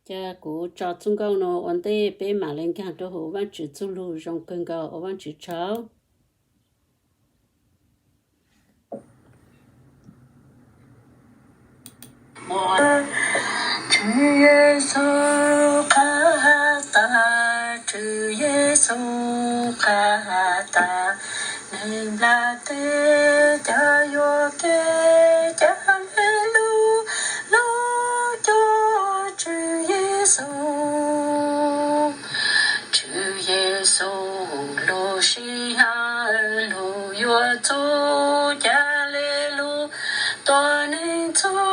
Ces kuv tso txoj nkauj no ua ntej peb mam li nkag rau hauv Vajtswv txuj lug zoo kawg nkaus, ua Vajtswv tsaug. Tswv Yexus qab has tas, Tswv Yexus qab has tas, neeg nplaj teb cas yuam kev, cas le lug lug cuag Tswv Yexus. Tswv Yexus lub sij hawm lug yuav txug, cas le lug tuam neeg txhua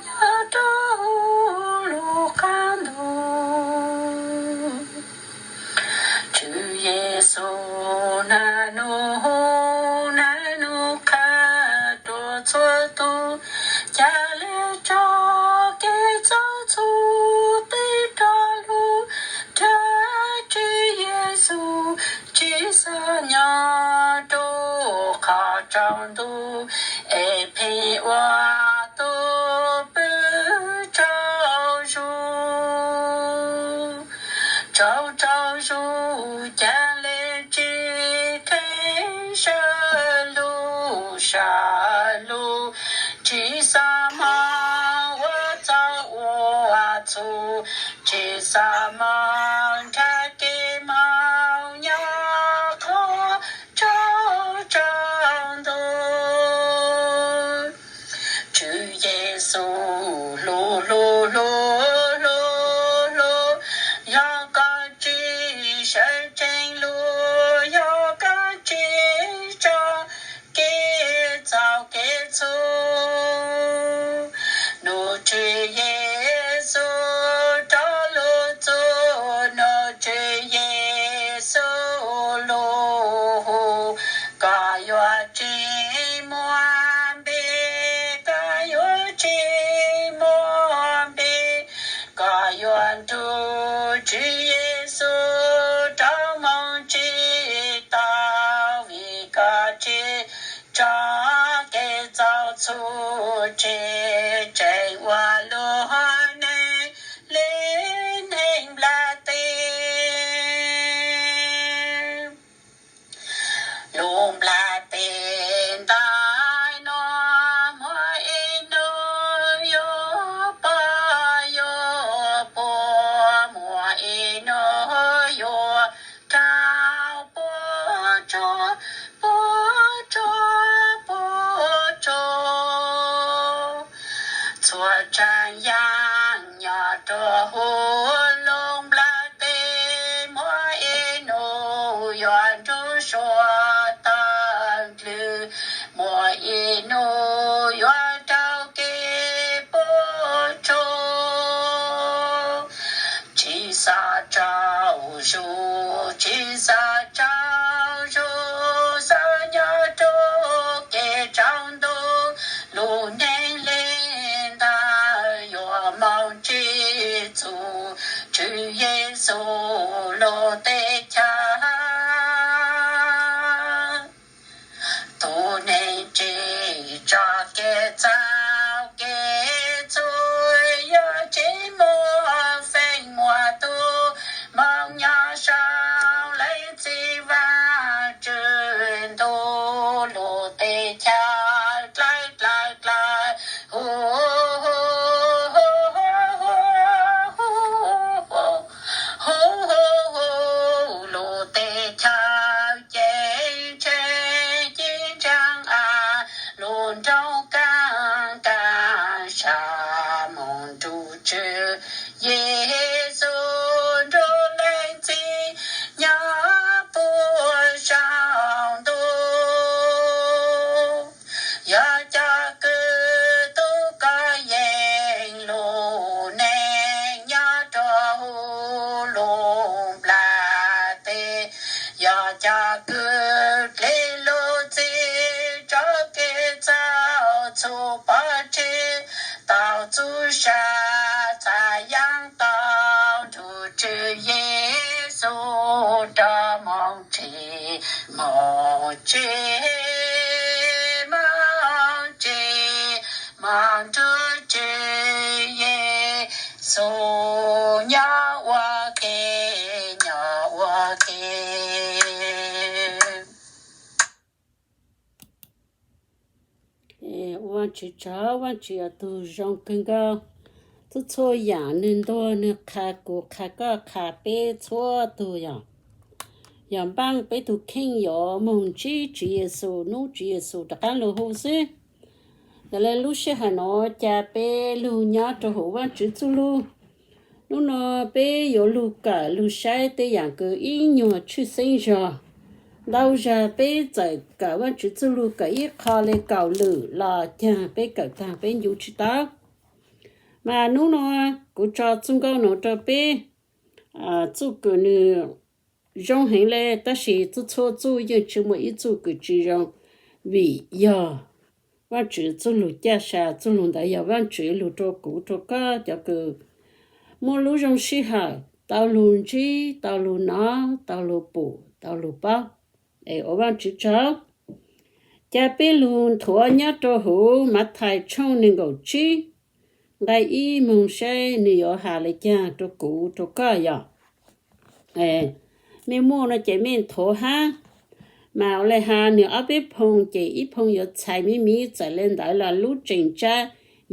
nyob rau huv lub qab ntuj. Tswv Yexus nag nub hu nag nub qha rua txhua tug, ca le tso kev txob txhu teb rov lug nrhiav Tswv Yexus tsi xav nyob rua qhov tsaus ntuj, es pheej ua tug pw tsaug zug. Tsaug tsaug zug ca le tsi kheev sawv lug sawv lug, tsi xav moog ua txaus ua txhua, tsi xav moog nrhiav kev moog nyob qhov tsaus tsaus ntuj. Tswv Yexus hlub hlub hlub hlub hlub, yog koj tsi sawv tsees lug, yog koj tsi tso kev txaus kev txhu, nug Tswv Yexus rov lug txug, nug Tswv Yexus lug hu, koj yuav tsi muaj npe, koj yuav tsi muaj npe, koj yuav nrug Tswv Yexus rov moog tsi tau, vim koj tsi tso kev txaus txhu tseg, tseem ua lub neej le neeg nplaj teb. Lub nplaj teb ntais no muaj ib nub yuav poob yuav puas, muaj ib nub yuav rau puas tsuag, puas tsuag puas tsuag. Txhua tsaam yaam nyob rua huv lub nplaj teb, muaj ib nub yuav nrug suav taag dlwg, muaj ib nub yuav raug kev puas tsuag. Tsi xav tsaug zug, tsi xav tsaug zug, xaav nyob rua kev tsaus ntuj, lub neej le ntawd yuav moog tsi txug Tswv Yexus lub teb chaws. Tug neeg tsi tso kev txaus kev txhu, yuav tsi muaj feem muaj tug moog nyob sau Leej Txiv Vaajtswv ntuj. Lub teb chaws dlawg dlawg dlawg, hu hu hu hu hu hu hu hu, lub teb chaws ceeb tsheej ci ntsaag av, lub nroog kaaj kaaj sa moog nrug Tswv Yexus nrug Leej Txiv nyob puag saum ntuj. Yog cov kws tub kov yeej lub neej nyob rua huv lub nplaj teb, yog cov kws dle lub txim tso kev txaus txhu pov tseg, tau txuj sa txhaj yaam tau nrug Tswv Yexus rov moog tsi, moog tsi, moog tsi, moog nrug Tswv Yexus. Tswv tsaug, Vaajtswv yog tug zoo kawg nkaus. Txhua txhua yaam nwg ntuag nwg qha kuv, qha koj, qha peb txhua tug yog, yog npaaj peb tug kheej yuav moog ntsib Tswv Yexus nub Tswv Yexus rov qaab lug hu xwb. Yog le lub sij hawm nuav ca peb lug nyob rua huv Vaajtswv txuj lug. Nub nua peb yuav lug kawm lug saib tej yaam kws ib nyuag tshwj xeeb zog. Ntau zag peb txawm kawm Vaajtswv txuj lug kawm ib qho le kaum lwm los caag peb kawm taag peb ncu tsi tau. Mas nub nua kuv tso txuj nkauj nuav rua peb, txuj kws nwg zoo heev le, tab sis txhua txhua txuj yeej tsi muaj ib txuj kws tsi zoo, vim yog Vaajtswv txuj lug caj sa, txuj lug ntawd yog Vaajtswv lug rua kuv rua koj cov kws muaj lub zoo sij hawm tau lug ntsib, tau lug nov, tau lug pum, tau lug paub. Es ua Vaajtswv tsaug. Ca peb lug nthuav nyob rua huv Mathais tshooj neeg nkaum tsib, nqai ib moog saib nwg yuav has le caag rua kuv rua koj yog. Mej muaj nua ces mej nthuav hab. Mas ua le has nwg ob peb phoo ces ib phoo yuav txhais miv miv, txawm le ntawd los lub tseem ntsab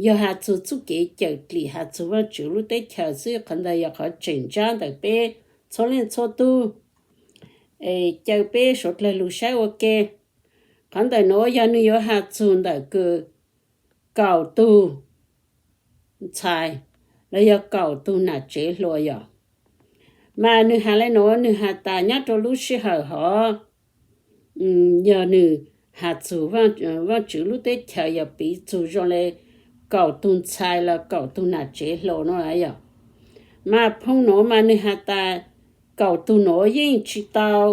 yog has txug txuj kev cawm dlim, has txug Vaajtswv lub teb chaws xwb, qhov ntawd yog qhov tseem ntsab ntawm peb txhua leej txhua tug. Es ca peb suav dlawg lug saib ua ke. Qhov ntawm nuav yog nwg yuav has txug ntawm kws kaum tug ntxhais los yog kaum tug nam tsev hluas yog. Mas nwg has le nuav, nwg has tas nyob rua lub sij hawm hov, yog nwg has txug Vaajtswv lub teb chaws yog piv txug zoo le kaum tug ntxhais los kaum tug nam tsev hluas nuav yog. Mas phoo nuav mas nwg has tas kaum tug nuav yeej tsi tau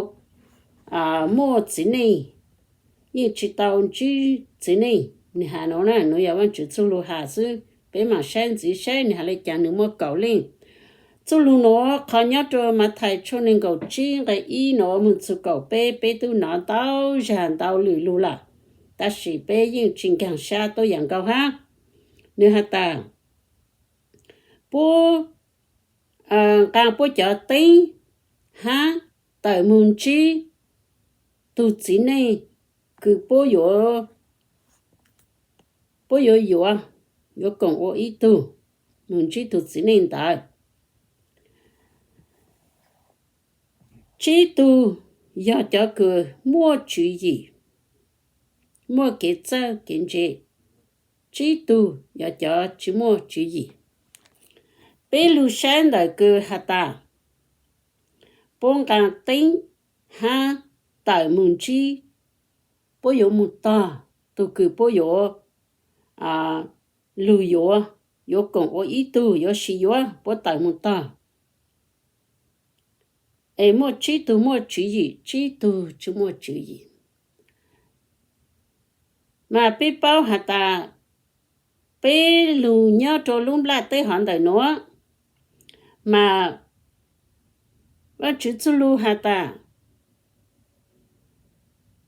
muaj txiv neej, yeej tsi tau ntsib txiv neej. Nwg has nuav na, nuav yog Vaajtswv txuj lug has xwb, peb mam saib ntxiv saib nwg has le caag nwg muaj kaum leej. Txuj lug nuav qhov nyob rua Mathais tshooj neeg nkaum tsib nqai ib nuav moog txug kaum peb, peb tub nov ntau zag ntau lwm lug lawm, tab sis peb yeej tsi nkaag sab tuab yaam nkaus hab. Nwg has tas, puab nqaa puab cov teeb hab tawm moog ntsib tug txiv neej kws puab yuav, puab yuav yuav, yuav koom ua ib tug, moog ntsib tug txiv neej ntawd. Tsib tug yog cov kws muaj tswv yim, muaj kev txawj kev ntse, tsib tug yog cov tsi muaj tswv yim. Peb lug saib ntawm kws has tas, puab nqaa teeb hab tawm moog ntsib, puab yuav moog tog tug kws puab yuav lug yuav, yuav koom ua ib tug, yuav sib yuav, puab tawm moog tog. Es muaj tsib tug muaj tswv yim, tsib tug tsi muaj tswv yim. Mas peb paub has tas, peb lug nyob rua lub nplaj teb hov ntawm nuav, mas Vaajtswv txuj lug has tas,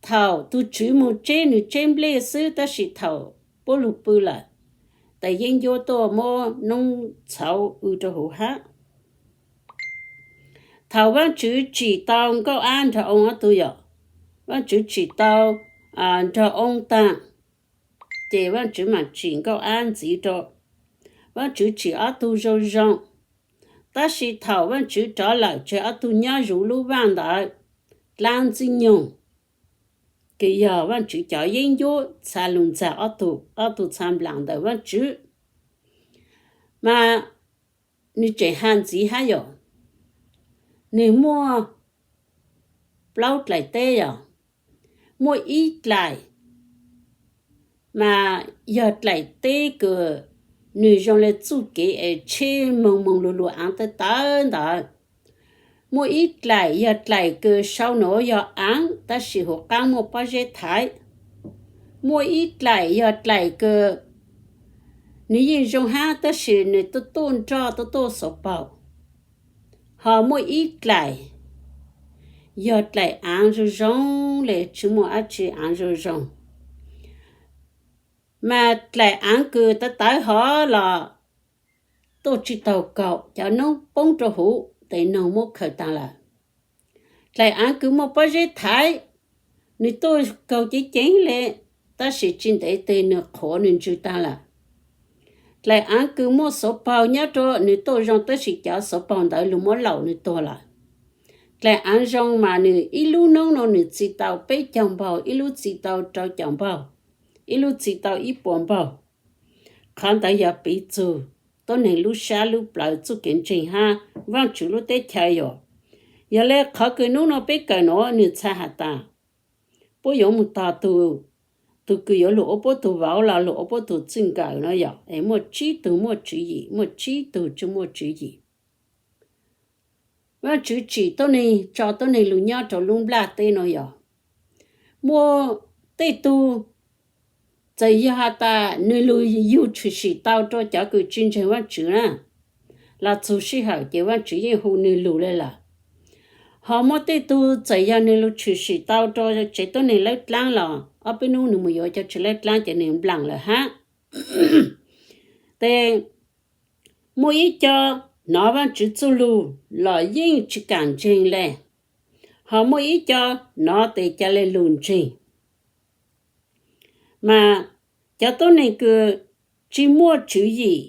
thaum tug tswv moog tseb nwg tseb nplej xwb, tab sis thaum puab lug pw lawm, tes yeeb ncuab tuaj muab noob txhauv w rua huv hab. Thaum Vaajtswv tsim tau Nkauj Ab nrog Oo ob tug yom, Vaajtswv tsim tau nrog Oo taag, ces Vaajtswv mam tsim Nkauj Ab ntxiv rua. Vaajtswv tsim ob tug zoo zoo, tab sis thaum Vaajtswv rov lawm tseg ob tug nyob zuv lub vaaj ntawd dlaab ntxwg nyoog, kws yog Vaajtswv cov yeeb ncuab txha lug ntxag ob tug, ob tug txha nplaam ntawm Vaajtswv. Mas nwg tseem has ntxiv hab yom, nwg muaj plaub dlaim teb yom, muaj ib dlaim mas yog dlaim teb kws nwg zoo le txuj kev es tsheb moog moog lug lug aav tawv tawv ntawd. Muaj ib dlaim yog dlaim kws sau nuav yog aav, tab sis huv qaab muaj pob zeb thaiv. Muaj ib dlaim yog dlaim kws nwg yeej zoo hab, tab sis nwg tuaj tuaj nroj tuaj tuaj xuv paug. Ho muaj ib dlaim yog dlaim aav zoo zoo le, tsi muaj dlaim aav zoo zoo. Mas dlaim aav kws tawv tawv hov los tuaj tsi taug kaum, cov noob poob rua huv, tes noog muab khaws taag lawm. Dlaim aav kws muaj pob zeb thaiv, nwg tuaj kaug ceev ceev le, tab sis tsis ntev tes nws qhuav nws ntsws tag lawm. Dlaim aav kws muaj xuv paug nyob rua nws tuaj zoo tab sis cov xuv paug ntawd luag muab laum nws tuag lawm. Dlaim aav zoo mas nws ib lub hnub no nws txi tau peb caug npaug, ib lub txi tau rau caum npaug, ib lub txi tau ib puas npaug. Qhov ntawd yog piv txug tuab neeg lub sab lub plawv txuj kev ntseeg hab Vaajtswv lub teb chaws yom. Yog le qhov kws nub no peb kawm nuav nws txhais has tas puab yuav moog tog tug, tug kws yuav lug ua puab tug vauv los lug ua puab tug txwj nkawm no yom, es muaj tsib tug muaj tswv yim, muaj tsib tug tsi muaj tswv yim. Vaajtswv tsim tuab neeg, tso tuab neeg lug nyob rua lub nplaj teb no yom. Muaj tej tug txawm yog has tas nwg lug yug tshwm sim tau rua cov kws tsi ntseeg Vaajtswv na, los txug sij hawm ces Vaajtswv yeej hu nwg lug le lawm. Ho muaj tej tug txawm yog nwg lug tshwm sim tau rua tsev tuab neeg lawb dlaab los ob peb nub nwg moog yuav cov tsev lawb dlaab ces nwg nplaam lawm hab. Tes muaj ib co nov Vaajtswv txuj lug los yeej tsi kaam ntseeg le, ho muaj ib co nov tes ca le lug ntseeg. Mas cov tuab neeg kws tsi muaj tswv yim,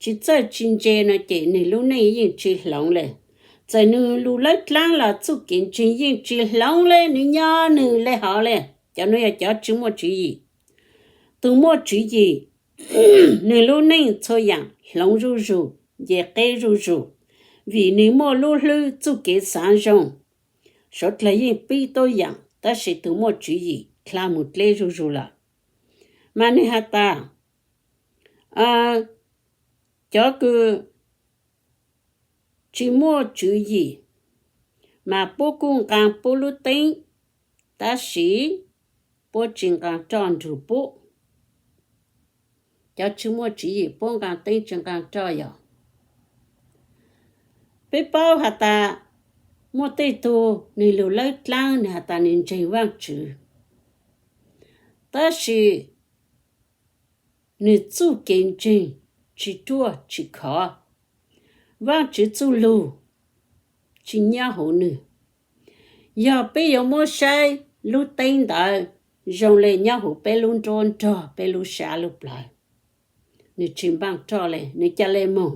tsi txawj tsi ntse no ces nwg lub neej yeej tsi hloov le. Txawm nwg lug lawb dlaab los txuj kev ntseeg yeej tsi hloov le, nwg nyob nwg le hov le. Cov nuav yog cov tsi muaj tswv yim. Tug muaj tswv yim, nwg lub neej txhua yaam hloov zuj zug, nce qeb zuj zug, vim nwg muaj lub hlwb txuj kev xaav zoo. Suav dlawg yeej pib tuab yaam tab sis tug muaj tswv yim dlha moog dleb zuj zug lawm. Mas nwg has tas, cov kws tsi muaj tswv yim, mas puab kuj nqaa puab lub teeb, tab sis puab tsi nqaa roj nrug puab. Cov tsi muaj tswv yim puab nqaa teeb tsi nqaa roj yom. Peb paub has tas muaj tej tug nwg lug lawb dlaab nwg has tas nwg ntseeg Vaajtswv, tab sis nwg txuj kev ntseeg tsi ruaj tsi khov. Vaajtswv txuj lug tsi nyob huv nwg. Yog peb yuav muab saib lub teeb ntawd zoo le nyob huv peb lub nruab nrog peb lub sab lub plawv, nwg tsi npaaj roj le, nwg ca le moog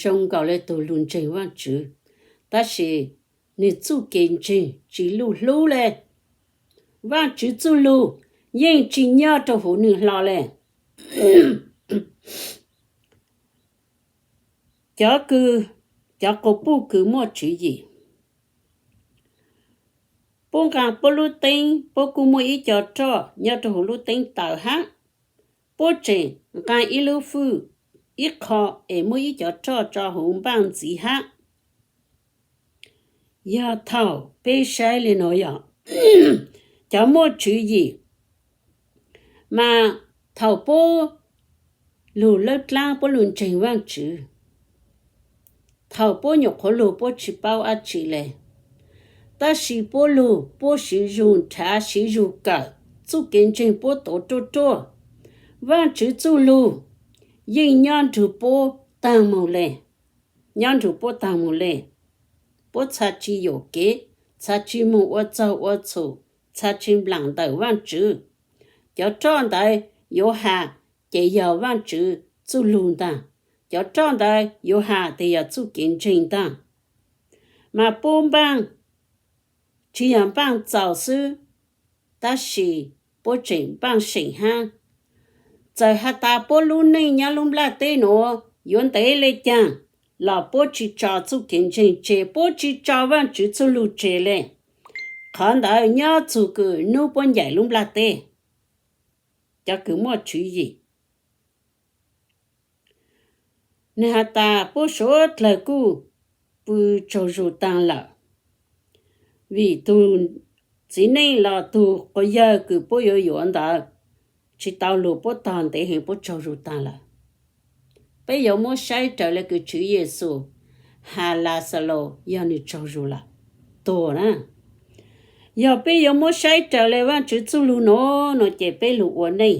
zoo nkaus le tug lug ntseeg Vaajtswv, tab sis nwg txuj kev ntseeg tsi luj hlub le. Vaajtswv txuj lug yeej tsi nyob rua huv nwg hlo le. Cov kws, cov quas puj kws muaj tswv yim, puab nqaa puab lub teeb, puab kuj muaj ib co roj nyob rua huv lub teeb taws hab. Puab tseem nqaa ib lub fwj ib qho es muaj ib co roj tso huv npaaj ntxiv hab. Yog thaum peb saib le nuav yog cov muaj tswv yim, mas thaum puab lug lawb dlaab puab lug ntseeg Vaajtswv, thaum puab nyuam qhuav lug puab tsi paub dab tsi le, tab sis puab lug puab siv zug nrhav siv zug kawm, txuj kev ntseeg puab tuav ruaj ruaj. Vaajtswv txuj lug yeej nyob nrug puab taag moog le, nyob nrug puab taag moog le. Puab txha tsi yuam kev, txha tsi moog ua txaug ua txhum, txha tsi nplaam ntawm Vaajtswv. Cov roj ntawd yuav has ces yog Vaajtswv txuj lug ntaag, cov roj ntawd yuav has tes yog txuj kev ntseeg ntaag. Mas puab npaaj tsi yog npaaj txaus xwb, tab sis puab tseem npaaj seem hab. Txawm has tas puab lub neej nyob lub nplaj teb nuav yuav ntev le caag los puab tsi tso txuj kev ntseeg tseg, puab tsi tso Vaajtswv txuj lug tseg le. Qhov ntawd nyob txug kws nub puab ncaim lub nplaj teb, cov kws muaj tswv yim. Nwg has tas puab suav dlawg kuj pw tsaug zug taag lawm, vim tug txiv neej los tug quas yawg kws puab yuav yuav ntawd tsi tau lug, puab tog ntev heev puab tsaug zug taag lawm. Peb yuav muab saib raws le kws Tswv Yexus has Laxalus yog nwg tsaug zug lawm, tuag na. Yog peb yuav muab saib raws le Vaajtswv txuj lug nuav no ces peb lug ua neej,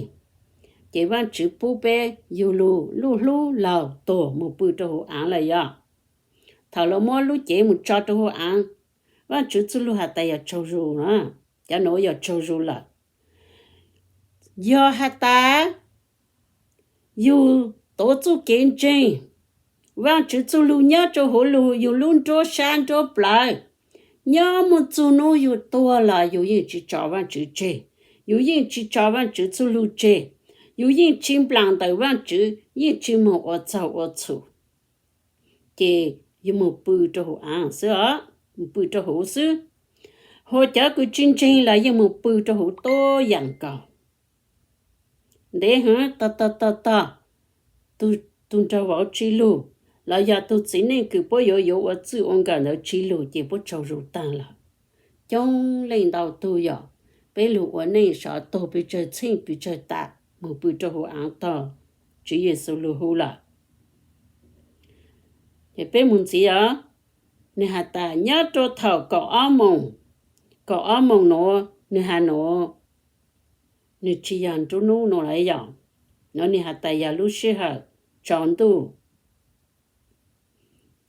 ces Vaajtswv pub peb yug lug luj hlub laug tuag moog pw rua huv aav lawm yog. Thaum lawv muab lub cev moog tso rua huv aav, Vaajtswv txuj lug has tas yog tsaug zug na. Cov nuav yog tsaug zug lawm. Yog has tas yug tuav txuj kev ntseeg, Vaajtswv txuj lug nyob rua huv lug yug lub nruab sab nruab plawv, nyob moog txug nub yug tuag los yug yeej tsi tso Vaajtswv tseg, yug yeej tsi tso Vaajtswv txuj lug tseg, yug yeej tsi nplaam ntawm Vaajtswv, yeej tsi moog ua txaug ua txhum, ces yug moog pw rua huv aav xwb os, moog pw rua huv xwb. Hos cov kws tsi ntseeg los yeej moog pw rua huv tuab yaam nkaus. Ntev hwv tog tog tog tog, tug nraug vauv tsi lug, los yog tug txiv neej kws puab yuav yuav ua txwj ua nkawm ntawd tsi lug ces puab tsaug zug taag lawm. Coob leej ntau tug yog peb lug ua neej sov tuag pes tsawg txheej pes tsawg tam, moog pw rua huv aav tog Tswv Yexus lug huv lawm. Ces peb moog ntxiv os, nwg has tas nyob rua thaum kaum ob moos, kaum ob moos nuav nwg has nuav, nwg tsi yog nruab nub nuav lawm yog, nuav nwg has tas yog lub sij hawm tsaus ntuj.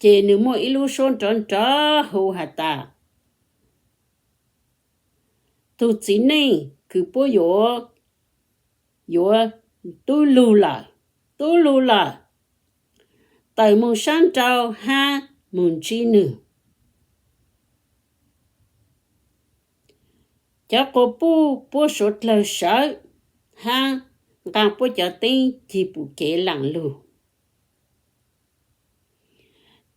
Ces nwg muaj ib lub suab nrov nrov hu has tas, tug txiv neej kws puab yuav, yuav tub lug lawm, tub lug lawm, tawm moog sab nrau hab moog ntsib nwg. Cov quas puj puab suav dlawg sawv hab nqaa puab cov teeb cig pum kev laam lug.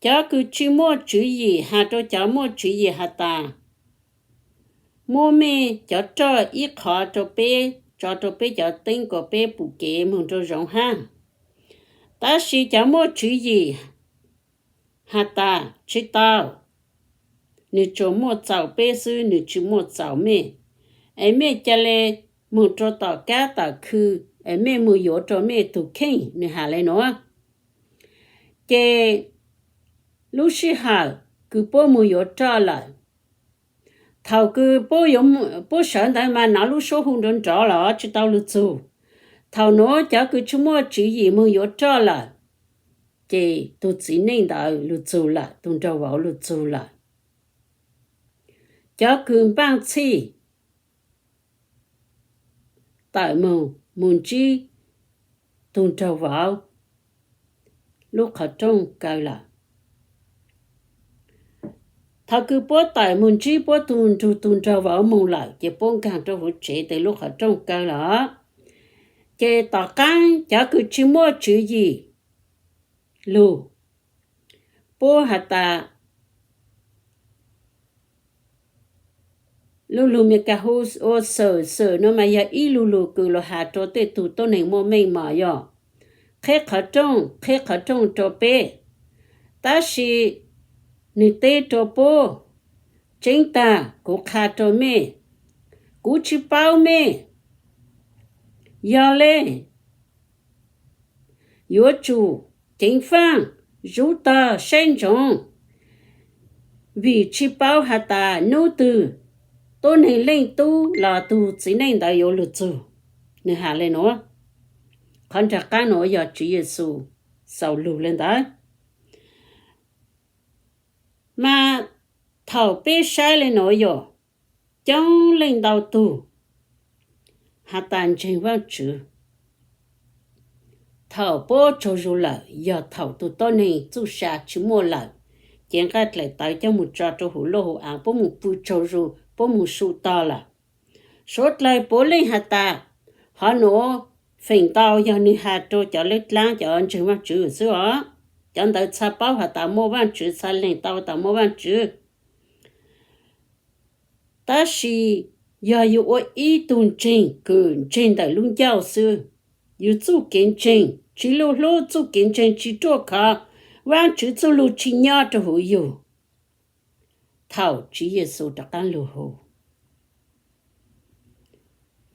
Cov kws tsi muaj tswv yim has rua cov muaj tswv yim has tas, muab mej cov roj ib qhov rua peb, tso rua peb cov teeb kuas peb pum kev moog rua zoov hab. Tab sis cov muaj tswv yim has tas, tsi tau, nwg tsuas muaj txaus peb xwb, nwg tsi muaj txaus mej, es mej ca le moog rua tom kab tom khw, es mej moog yuav rua mej tug kheej, nwg has le nuav. Ces lub sij hawm kws puab moog yuav roj lawm, thaum kws puab sawv ntawd mas nov lub suab hu nrov nrov los tsi tau lug txug. Thaum nuav cov kws tsi muaj tswv yim moog yuav roj lawm, ces tug txiv neej ntawd lug txug lawm, tug nraug vauv lug txug lawm. Cov kws npaaj txhij tawm moog, moog ntsib tug nraug vauv lub qhov rooj kaw lawm. Thaum kws puab tawm moog ntsib puab tug nrug tug nraug vauv moog lawm, ces puab nkaag rua huv tsev tes lub qhov rooj kaw lawm. Ces tom qaab cov kws tsi muaj tswv yim lug, puab has tas, lu lug Mes Kas hu ua xawm xawm nuav mas yog ib lu lug kws lug has rua tej tug tuab neeg muaj meej mom yog, qheb qhov rooj, qheb qhov rooj rua peb. Tab sis nwg teb rua puab, tseeb tag kuv qha rua mej, kuv tsi paub mej. Yog le, yuav tsum ceev faaj, zub tog saib ntsoov, vim tsi paub has tas nub twg tuab neeg Leej Tub los tug txiv neej ntawd yuav lug txug. Nwg has le nuav. Qhov nraag qaab nuav yog Tswv Yexus xaus lug le ntawd. Mas thaum peb saib le nuav yog coob leej ntau tug has tas ntseeg Vaajtswv, thaum puab tsaug zug lawm yog thaum tug tuab neeg txuj sa tsi muaj lawm, ces nqaj dlaim tawv coj moog tso rua huv lub hauv av, puab moog pw tsaug zug, puab moog su tog lawm. Suav dlawg puav leej has tas, qhov nuav feem ntau yog nwg has rua cov lab dlaab cov ntseeg Vaajtswv xwb os. Cov ntawd txha paub has tas muaj Vaajtswv, txha leeg tau tas muaj Vaajtswv. Tab sis yog yug ua ib tug ntseeg kws ntseeg ntawm lub ncauj xwb, yug txuj kev ntseeg tsi lug hlub, txuj kev ntseeg tsi ruaj khov, Vaajtswv txuj lug tsi nyob rua huv yug, thaum Tswv Yexus rov qaab lug huv,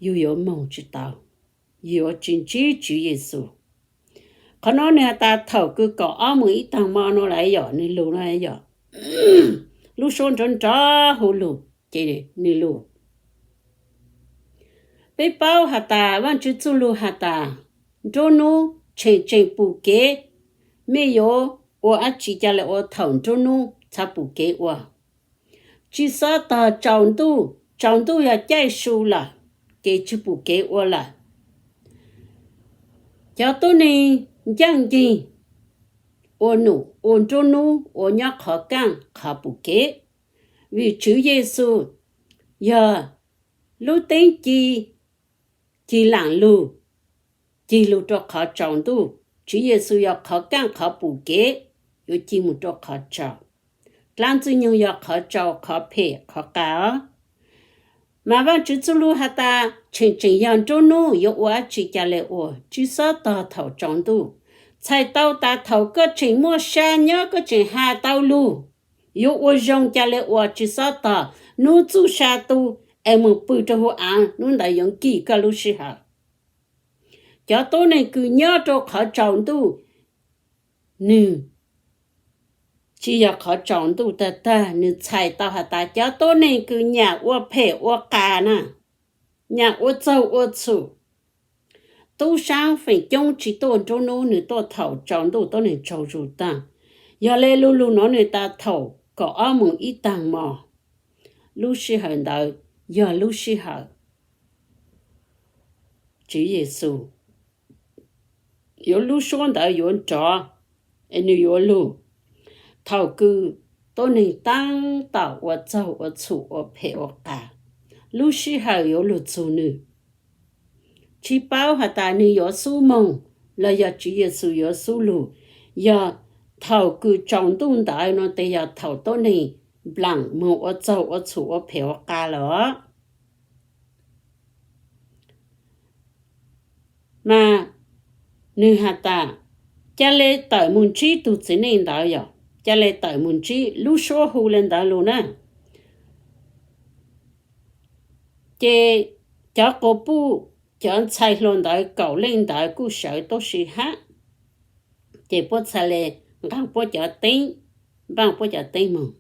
yug yuav moog tsi tau, yug yuav tsi ntsib Tswv Yexus. Qhov nuav nwg has tas thaum kws kaum ob moos ib taag mo nuav lawm yog nwg lug nuav yog lub suab nrov nrov hu lug, ces nwg lug. Peb paub has tas Vaajtswv txuj lug has tas nruab nub tsheem tseem pum kev, mej yuav ua dlaab tsi ca le ua thaum nruab nub txha pum kev ua. Tsi xob tog tsaus ntuj Tsaus ntuj yog caij su lawm, ces tsis pum kev ua lawm. Cov tuab neeg ncaj ncees ua num ua nruab hnub ua nyob qhov kaj qhov pum kev, vim Tswv Yexus yog lub teeb ci, ci laam lug, cig lug rau qhov tsaus ntuj. Tswv Yexus yog qhov kaj qhov pum kev, yuav cig mus rau qhov tsaus. Dlaab Ntxwg Nyoog yog qhov tsaus qhov phem qhov qas os. Mas Vaajtswv txuj lug has tas tseem tseem yog nruab hnub yuav ua dlaab tsi ca le ua, tsi xob tog thaum tsaus ntuj. Txhais tau tas thaum koj tseem muaj sa nyob koj tseem has tau lug, yuav ua zoo ca le ua tsi xob tog. Nub txuj sa tu es moog pw rau huv aav, nub ntawd yuav nkim koj lub sij hawm. Cov tuab neeg kws nyob rau qhov tsaus ntuj, nwg tsi yog qhov tsaus ntuj tag tag, nwg txhais tau has tas cov tuab neeg kws nyam ua phem ua qas na, nyam ua txaug ua txhum. Tub saab feem coob tsi tuaj nruab hnub, nwg tuaj thaum tsaus ntuj tuab neeg tsaug zug taag. Yog le lug lug nuav nwg tas thaum kaum ob moos ib taag mos, lub sij hawm ntawd yog lub sij hawm Tswv Yexus yuav lub suab ntawd yuav nrov, es nwg yuav lug. Thaum kws tuab neeg taab tom ua txaug ua txhum ua phem ua qas, lub sij hawm yuav lug txug nwg. Tsi paub has tas nwg yuav xub moog los yog Tswv Yexus yuav xub lug. Yog thaum kws tsaus ntuj ntawd no tes yog thaum tuab neeg nplaam moog ua txaug ua txhum ua phem ua qas lawm. Mas nwg has tas ca le tawm moog ntsib tug txiv neej ntawd, yog ca le tawm moog ntsib, lub suab hu le ntawd lug na. Ces cov quas puj, cov ntxhais hluas ntawd kaum leej ntawd kuj sawv tuab si hab. Ces puab txhaj le nqaa puab cov teeb, npaaj puab cov teeb moog.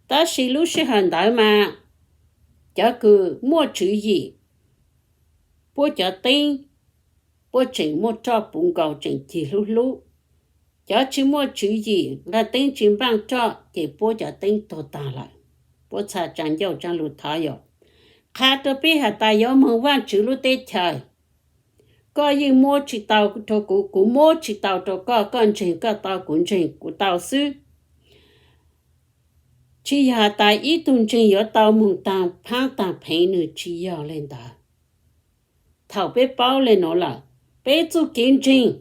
Tab sis lub sij hawm ntawd mas cov kws muaj tswv yim, puab cov teeb, puab tseem muaj roj puv nkaus tseem cig hlub hlub. Cov tsi muaj tswv yim nqaa teeb tsi npaaj roj ces puab cov teeb tuag taag lawm. Puab txhaj tsaa ncauj tsaa lug thov yom. Qha rua peb has tas yuav moog Vaajtswv lub teb chaws, koj yeej muab tsi tau rua kuv, kuv muab tsi tau rua koj, koj ntseeg koj tau, kuv ntseeg kuv tau xwb. Tsi yog has tas ib tug ntseeg yuav tau moog taag phaab taag pheev, nwg tsi yog le ntawd. Thaum peb paub le nuav lawm, peb txuj kev ntseeg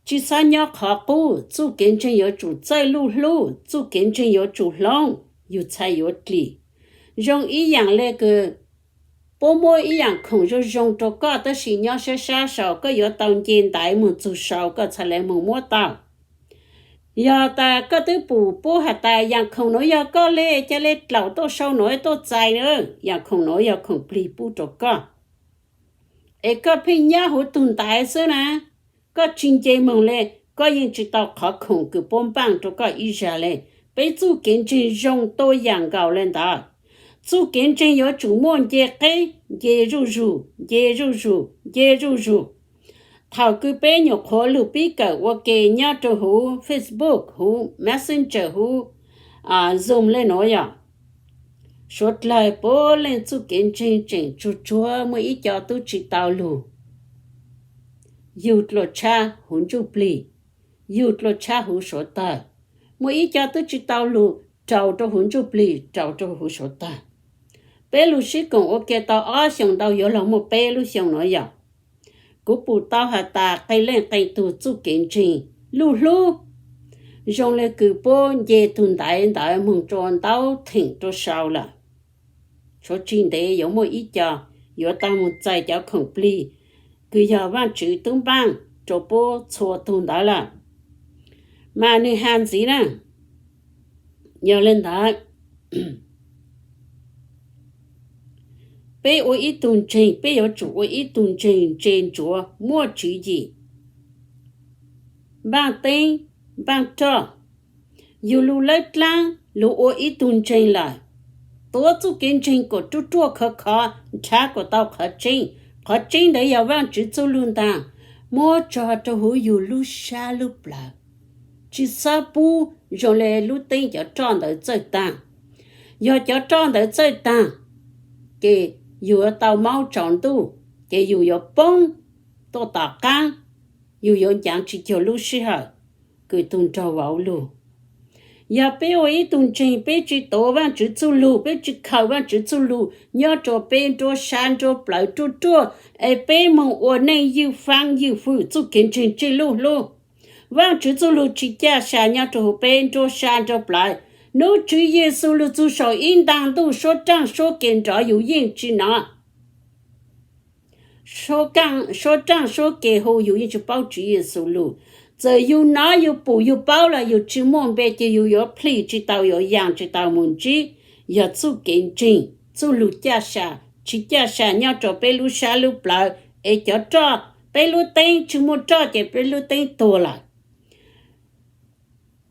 tsi xob nyob qhov qub, txuj kev ntseeg yuav tsum txawj luj hlub, txuj kev ntseeg yuav tsum hloov, yug txhaj yuav dlim. Zoo ib yaam le kws puab muab ib yaam khoom zoo zoo rua koj, tab sis nyob sab sab sau, koj yuav tau nce ntaiv moog txug sau koj txhaj le moog muab tau. Yog tas koj twb pum puab has tas yaam khoom nuav yog koj le, ca le dlaum tuaj sau nuav tuaj txais, yaam khoom nuav yog khoom plig pub rua koj, es koj pheej nyob huv tug ntaiv xwb na, koj tsi nce moog le, koj yeej tsi tau qhov khoom kws puab npaaj rua koj ib zag le. Peb txuj kev ntseeg zoo tuab yaam nkaus le ntawd. Txuj kev ntseeg yuav tsum muaj nce qeb, nce zuj zug, nce zuj zug, nce zuj zug. Thaum kws peb nyuam qhuav lug pib kawm ua ke nyob rua huv Facebook, huv Messenger, huv Zoom le nuav yog, suav dlawg puab leej txuj kev ntseeg tseem tsuag tsuag, muaj ib co tub tsi tau lug, yug dlua tshab huv ntsuj plig, yug dlua tshab huv suav tawg. Muaj ib co tub tsi tau lug, raug rua huv ntsuj plig, raug rua huv suav tawg. Peb lug sib koom ua ke tau ob xyoos ntau, yuav lug muaj peb lub xyoo nuav yog, kuv pum tau has tas qee leej qee tug txuj kev ntseeg luj hlub, zoo le kws puab nce tug ntaiv ntawd moog rua ntau theem rua sau lawm. Tshuav tsi ntev yuav muaj ib co yuav tau moog txais cov khoom plig kws yog Vaajtswv tub npaaj rua puab txhua tug ntawd lawm. Mas nwg has ntxiv na, yog le ntawd, peb ua ib tug ntseeg, peb yuav tsum ua ib tug ntseeg ntse ntsuav, muaj tswv yim, npaaj teeb, npaaj roj. Yug lug lawb dlaab lug ua ib tug ntseeg lawm, tuav txuj kev ntseeg kuas ruaj ruaj khov khov, nrhav kuas tau qhov tseeb. Qhov tseeb ntawd yog Vaajtswv txuj lug ntaag, muab tso rua huv yug lub sab lub plawv, tsi xob pub zoo le lub teeb cov roj ntawd txawj taag. Yog cov roj ntawd txawj taag, ces yus yuav tau maub tsaus ntuj, ces yus yuav poob tuaj tom qaab, yus yuav ncav tsis cuag lub sij hawm kws tug nraug vauv lug. Yog peb ua ib tug ntseeg, peb tsis tuav Vaajtswv txuj lug, peb tsis khaws Vaajtswv txuj lug nyob rua peb nruab sab nruab plawv ruaj ruaj, es peb moog ua neej ywj faab ywj fwm, txuj kev ntseeg tsij luj hlub, Vaajtswv txuj lug tsis caj sa nyob rua huv peb nruab sab nruab plawv. Nub Tswv Yexus lug txug saum ib ntaag ntuj, suab raaj suab kev nrov yus yeej tsis nov. Suab raaj suab kev hu yus yeej tsis paub Tswv Yexus lug. Txawm yus nov yus pum yus paub los yus tsis muaj npe, ces yus yuav plhis tsis tau, yuav yaa tsis tau moog ntsib. Yog txuj kev ntseeg, txuj lug caj sa, tsis caj sa nyob rua peb lub sab lub plawv, es cov roj, peb lub teeb tsis muaj roj ces peb lub teeb tuag lawm.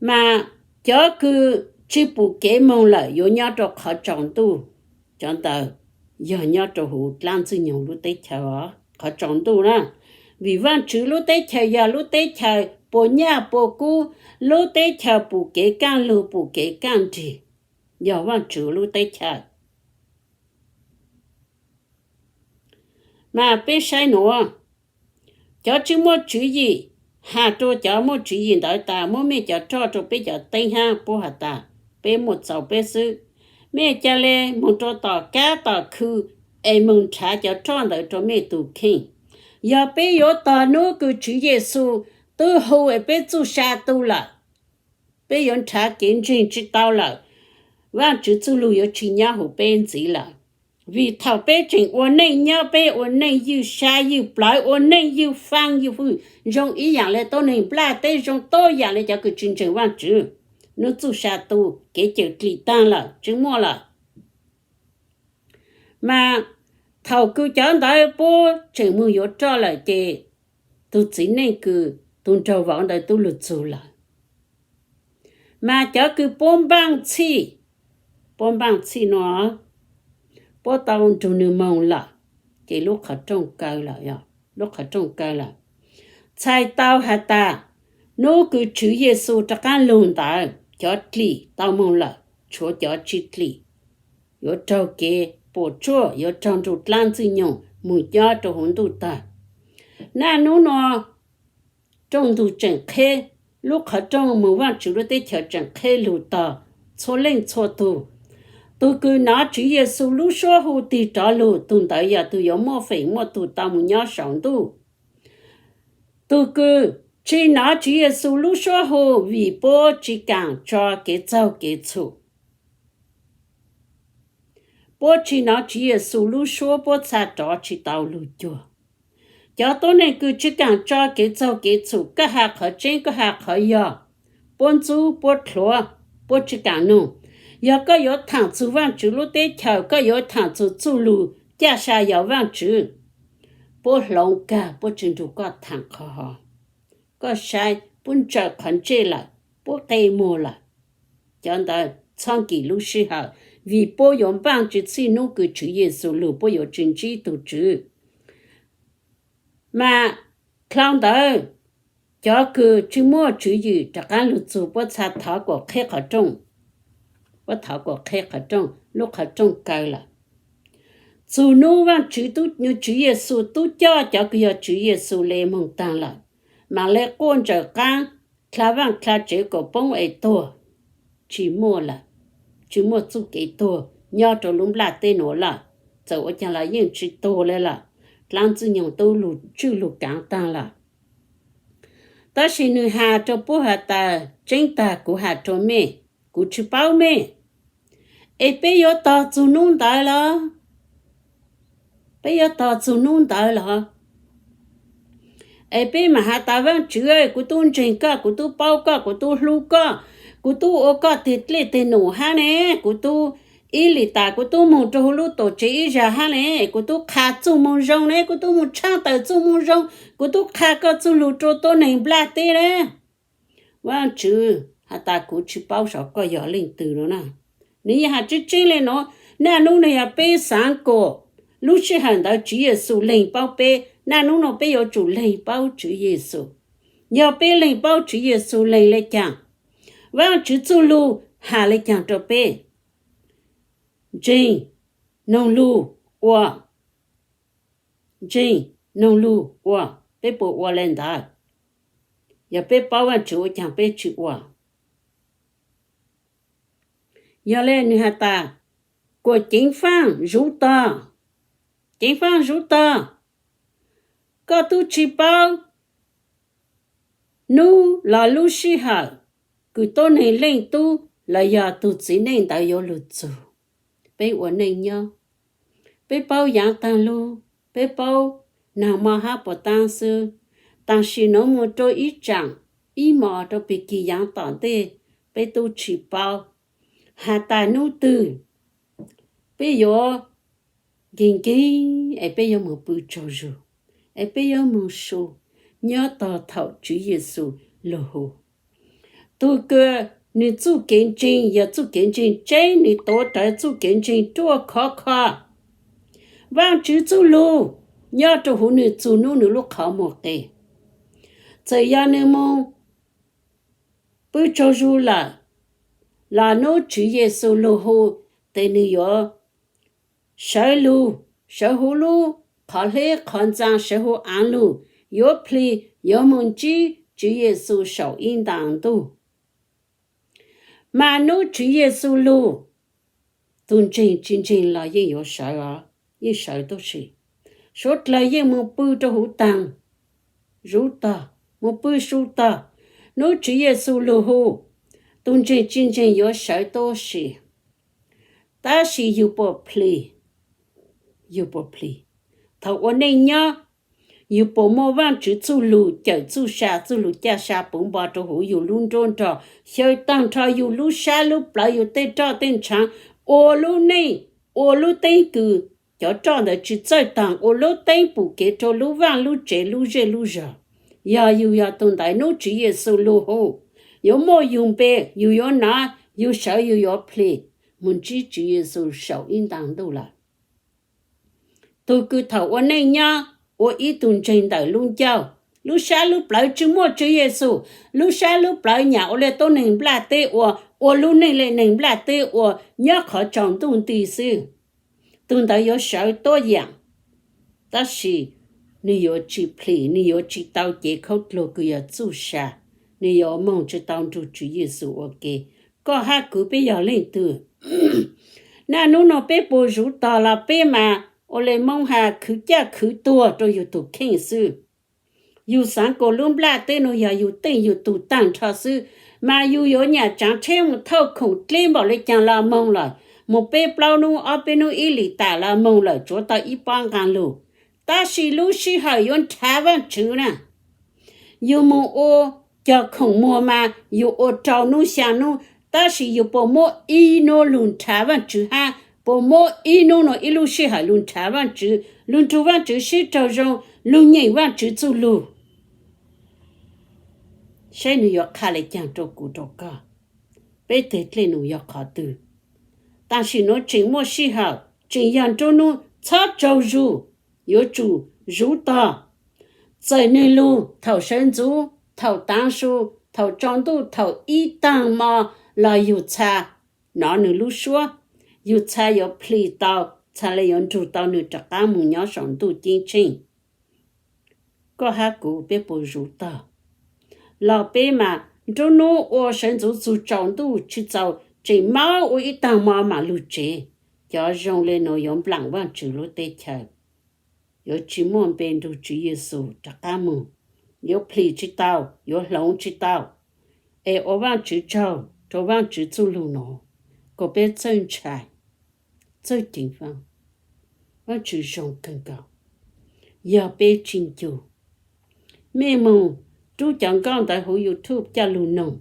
Mas cov kws tsis pum kev moog lawm yuav nyob rua qhov tsaus ntuj, cov ntawd yog nyob rua huv dlaab ntxwg nyoog lub teb chaws os, qhov tsaus ntuj na. Vim Vaajtswv lub teb chaws yog lub teb chaws puas nyaj puas kub, lub teb chaws pum kev kaaj lug pum kev kaaj nrig, yog Vaajtswv lub teb chaws. Mas peb saib nuav, cov tsis muaj tswv yim, has rua cov muaj tswv yim ntawd tas, muab mej cov roj rua peb cov teeb hab puab has tas, peb muaj txaus peb xwb. Mej ca le moog rua tom kab tom khw es moog nrhav cov roj ntawd rua mej tug kheej. Yog peb yuav tog nub kws Tswv Yexus twb hu es peb txuj sa tu lawm, peb yuav nrhav kev ntseeg tsis tau lawm, Vaajtswv txuj lug yuav tsis nyob huv peb ntxiv lawm. Vim thaum peb tseem ua neej nyob, peb ua neej ywj sab ywj plawv, ua neej ywj faab ywj fwm, zoo ib yaam le tuab neeg nplaj teb, zoo tuab yaam le cov kws tsis ntseeg Vaajtswv. Nub txuj sa tu, kev cawm dlim taag lawm, tsis muaj lawm. Mas thaum kws cov ntawd puab tseem moog yuav roj lawm ces tug txiv neej kws tug nraug vauv ntawd tub lug txug lawm. Mas cov kws puab npaaj txhij, puab npaaj txhij nuav, puab tau nrug nwg moog lawm, ces lub qhov rooj kaw lawm, lub qhov rooj kaw lawm. Txhais tau has tas, nub kws Tswv Yexus rov qaab lug ntawd, cov dlim tau moog lawm, tshuav cov tsis dlim yuav raug kev puam tsuaj, yuav raug nrug dlaab ntxwg nyoog moog nyob rua huv ntuj tawg. Naj nub nuav rooj ntug tseem qheb, lub qhov rooj moog Vaajtswv lub teb chaws tseem qheb lug tog txhua leej txhua tug. Tug kws nov Tswv Yexus lub suab hu tig rov lug, tug ntawd yog tug yuav muaj feem muaj tug tau moog nyob saum ntuj. Tug kws tsi nov Tswv Yexus lub suab hu vim puab tsi kaam tso kev txaug kev txhum. Puab tsi nov Tswv Yexus lub suab puab txha rov tsi tau lug cuag. Cov tuab neeg kws tsi kaam tso kev txaug kev txhum, koj has qhov tseeb koj has qhov yog, puab ntxub puab rhuav, puab tsi kaam noog. Yog koj yuav thaam txug Vaajtswv lub teb chaws, koj yuav thaam txug txuj lug caj sa yog Vaajtswv, puab hloov kag puab tsi nrug koj thaam qhov hov. Koj saib puab ntsawm qhov ntsej lawm, puab qe muag lawm. Cov ntawd txhob nkim lub sij hawm, vim puab yuav npaaj tsi txhij nub kws Tswv Yexus lug, puab yuav tsi ntsib tug Tswv. Mas dlhau ntawd, cov kws tsi muaj tswv yim rov qaab lug txug, puab txha thov kuas qheb qhov rooj, puab thov kuas qheb qhov rooj, lub qhov rooj kaw lawm. Txug nub Vaajtswv, Tswv Yexus tub coj cov kws yog Tswv Yexus le moog taag lawm, maam le quaj ntsawm qaab, dlha vaaj dlha tsev kuas poob es tuag. Tsi muaj lawm, tsi muaj txuj kev tuag nyob rua lub nplaj teb nuav lawm. Txawm ua caag los yeej tsi tuag le lawm, dlaab ntxwg nyoog tub lug tswj lug kaav taag lawm. Tab sis nwg has rua puab has tas, tseeb taag kuv has rua mej, kuv tsi paub mej. Es peb yuav tog txug nub ntawd los? Peb yuav tog txug nub ntawd los? Es peb maam has tas, Vaajtswv, kuv tub ntseeg koj, kuv tub paub koj, kuv tub hlub koj, kuv tub ua koj teg dlej teg num hab ne, kuv tub ib lim tas kuv tub moog rua huv lub tuam tsev ib zag hab ne, kuv tub qha txuj moo zoo ne, kuv tub moog tshaaj tawm txuj moo zoo, kuv tub qha koj txuj lug rua tuab neeg nplaj teb ne. Vaajtswv has tas, kuv tsi paub saib koj yog leej twg no na. Nwg yog has tseeb tseeb le nuav, naj nub nuav yog peb xaav kuas lub sij hawm ntawd Tswv Yexus leeg paub peb, naj nub nuav peb yuav tsum leeg paub Tswv Yexus. Yog peb leeg paub Tswv Yexus leeg le caag, Vaajtswv txuj lug has le caag rua peb? Ntseeg, noog lug, ua, ntseeg noog lug ua, peb puas ua le ntawd? Yog peb paub Vaajtswv ua caag peb tsi ua? Yog le nwg has tas, kuas ceev faaj zuv tog, ceev faaj zuv tog, koj tub tsi paub nub los lub sij hawm kws tuab neeg leej tub los yog tug txiv neej ntawd yuav lug txug. Peb ua neej nyob, peb paub yaav taag lug, peb paub naag mo hab puas taab xwb, taam sim nuav moog rua ib tsaam ib mos rua pig kig yaav tom ntej, peb tub tsi paub has tas nub twg peb yuav nkeeg nkeeg es peb yuav moog pw tsaug zug, es peb yuav moog su nyob tog thaum Tswv Yexus lug hu. Tug kws nwg txuj kev ntseeg yog txuj kev ntseeg tseeb, nwg tuav rawv txuj kev ntseeg ruaj khov kho, Vaajtswv txuj lug nyob rua huv nwg txug nub nwg lub qhov muag qe. Txawm yog nwg moog pw tsaug zug lawm, los nub Tswv Yexus lug hu, tes nwg yuav sawv lug, sawv huv lub qhov hleb qhov ntxaa, sawv huv aav lug, yuav plig yuav moog ntsib Tswv Yexus saum ib ntaag ntuj. Mas nub Tswv Yexus lug, tug ntseeg tsi ntseeg los yeej yuav sawv, yeej sawv tuab si. Suav dlawg yeej moog pw rua huv taag, zuv tog, moog pw su tog. Nub Tswv Yexus lug hu, tug ntseeg tsi ntseeg yuav sawv tuab si. Tab sis yug puas plig? Yug puas plig? Thaum ua neej nyob, yug puas muaj Vaajtswv txuj lug cawm txuj sa, txuj lug caj sa puv npo rua huv yug lub nruab nrog, xyaw taag nrho yug lub sab lub plawv, yug tej roj tej ntshaav, ua lub neej, ua lub teeb kws cov roj ntawd tsi txawj taag, ua lub teeb pum kev rua lub vaaj lub tsev lub zej lub zog? Yog yug yog tug ntawd, nub Tswv Yexus lug hu, yuav muaj yug npe, yug yuav nov, yug sawv yug yuav plig moog ntsib Tswv Yexus saum ib ntaag ntuj lawm. Tug kws thaum ua neej nyob ua ib tug ntseeg ntawm lub ncauj, lub sab lub plawv tsi muaj Tswv Yexus, lub sab lub plawv nyam ua le tuab neeg nplaj teb ua, ua lub neej le neeg nplaj teb ua, nyob qhov tsaus ntuj nti xwb. Tug ntawd yuav sawv tuab yaam, tab sis nwg yuav tsi plig, nwg yuav tsi tau cev khaub dluag kws yog txuj sa, nwg yuav moog tsi tau nrug Tswv Yexus ua ke. Koj hab kuv peb yog leej twg? Naj nub nua peb puas zuv tog los peb mas ua le Moob has, khwv caj khwv tuag rua yug tug kheej xwb. Yug xaav kuas lub nplaj teb nua yog yug teej yug tug taag nrho xwb, mas yug yuav nyam tsaav tsheb moog thauj khoom dleb npaum le caag los moog lawm, moog peb plaub nub ob peb nub ib lis tas los moog lawm, tsuav tau ib pob nqaa lug. Tab sis lub sij hawm yuav nrhav Vaajtswv na, yug moog ua cog khoom muag mas yug ua rau nub xyaa nub, tab sis yug puas muab ib nub lug nrhav Vaajtswv hab? Puas muab ib nub nua ib lub sij hawm lug nrhav Vaajtswv, lug nrug Vaajtswv sib raug zoo, lug nyeem Vaajtswv txuj lug? Saib nwg yuav qha le caag rua kuv rua koj, peb teg dlej num yog qhov twg. Tam sim nuav tseem muaj sij hawm, tseem yog nruab nub, txhob tsaug zug, yuav tsum zuv tog. Txawm nwg lug thaum sawv ntxuv, thaum taav su, thaum tsaus ntuj, thaum ib taag mo los yug txha nov nwg lub suab, yug txha yuav plig tau, txha le yuav nrug tau nwg rov qaab moog nyob saum ntuj ceeb tsheej. Koj hab kuv peb puas zuv tog? Los peb mas nruab nub ua sawv ntxuv txug tsaus ntuj tsi txaus, tseem maub ua ib taag mo mam lug tsev. Cov zoo le nuav yuav nplaam Vaajtswv lub teb chaws, yuav tsi muaj npe nrug Tswv Yexus rov qaab moog, yuav plig tsi tau, yuav hloov tsi tau. Es ua Vaajtswv tsaug rua Vaajtswv txuj lug nuav, kuas peb txawj ntshai, txawj ceev faab. Vaajtswv zoo kawg nkaus, yog peb tsi ncug. Mej moog rub cov nkauj ntawv huv YouTube coj lug noog,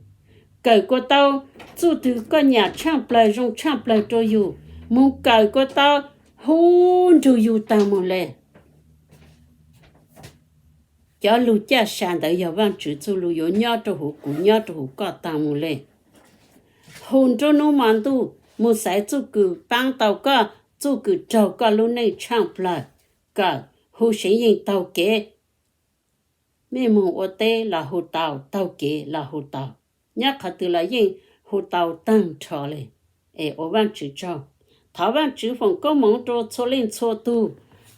kawm kuas tau txuj twg koj nyam tshaaj plawg zoo tshaaj plawg rua yug, moog kawm kuas tau hu nrug yug taag moog le. Cov lug caj sa ntawd yog Vaajtswv txuj lug yuav nyob rua huv kuv nyob rua huv koj taag moog le. Hu nruab nub mo ntuj moog xaiv txuj kws paab tau koj, txuj kws raug koj lub neej tshaaj plawg. Kawm, hu seev yeej taug kev. Mej moog ua teb los hu tau, taug kev los hu tau, nyob qhov twg los yeej hu tau taag nrho le. Es ua Vaajtswv tsaug. Thov Vaajtswv foom koob moov rua txhua leej txhua tug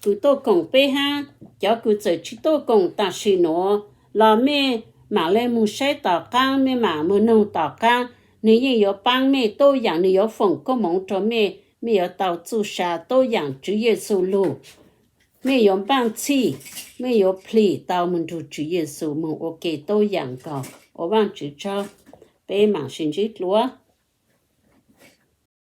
kws tuaj koom peb hab cov kws txawm tsi tuaj koom tam sim nuav los mej maam le moog saib tom qaab, mej maam moog noog tom qaab, nwg yeej yuav paab mej tuab yaam, nwg yuav foom koob moov rua mej, mej yuav tau txuj sa tuab yaam Tswv Yexus lug. Mej yuav npaaj txhij, mej yuav plhis tau moog nrug Tswv Yexus moog ua ke tuab yaam nkaus. Ua Vaajtswv tsaug, peb maam sib ntsib dlua.